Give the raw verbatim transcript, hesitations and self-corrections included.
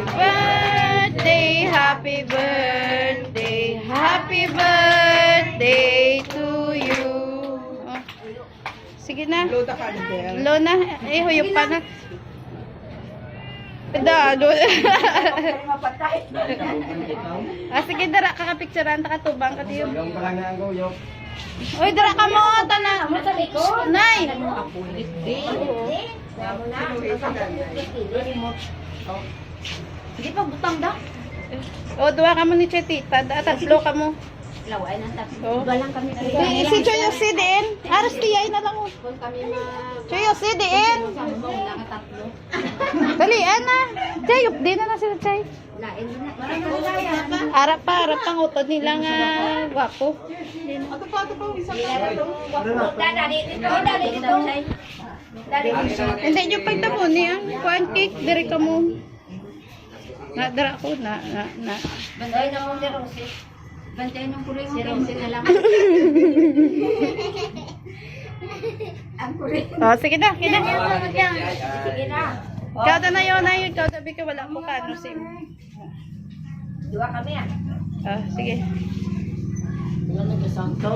Birthday, happy birthday, happy birthday to you. Oh. Sige na. Blow the candle. Blow na. Eh, huyop pa na. Da, do. Ah, sige, dara ka kapicturan, takatubang ka diyo. Uy, dara ka mo, tana. Nay. Hindi pa butang da. O, duha ka mo ni Chetita. Da, tatlo ka mo. Laway na tatlo. Oh. Iba lang kami. Si, si Choy Jose din. Aras tiyay na lang, oh. Kung kami ma- Choy Jose din. Sa mga tatlo. Dali, ana. Chay, updi na na sila, Chay. Lain na. Ara pa, ara pa, utod nila nga gwapo. Ato pa, ato pa, isa pa. Dali, dito, dali, dito. Dali, dito. Hindi nyo pagtabuni ang kuan cake, diri ka mo. Na, dira ko, na, na, na. Bantay na mo ni Rosie. Bantay ng kuring si Rosie na lang. Ang kuring. Oh, sige na, sige na. Sige na. Ikaw na yun, na yun. Ikaw sabi ka, wala mo ka, ano, sim. Dua kami, ah. Ah, sige. Wala nagkasanto.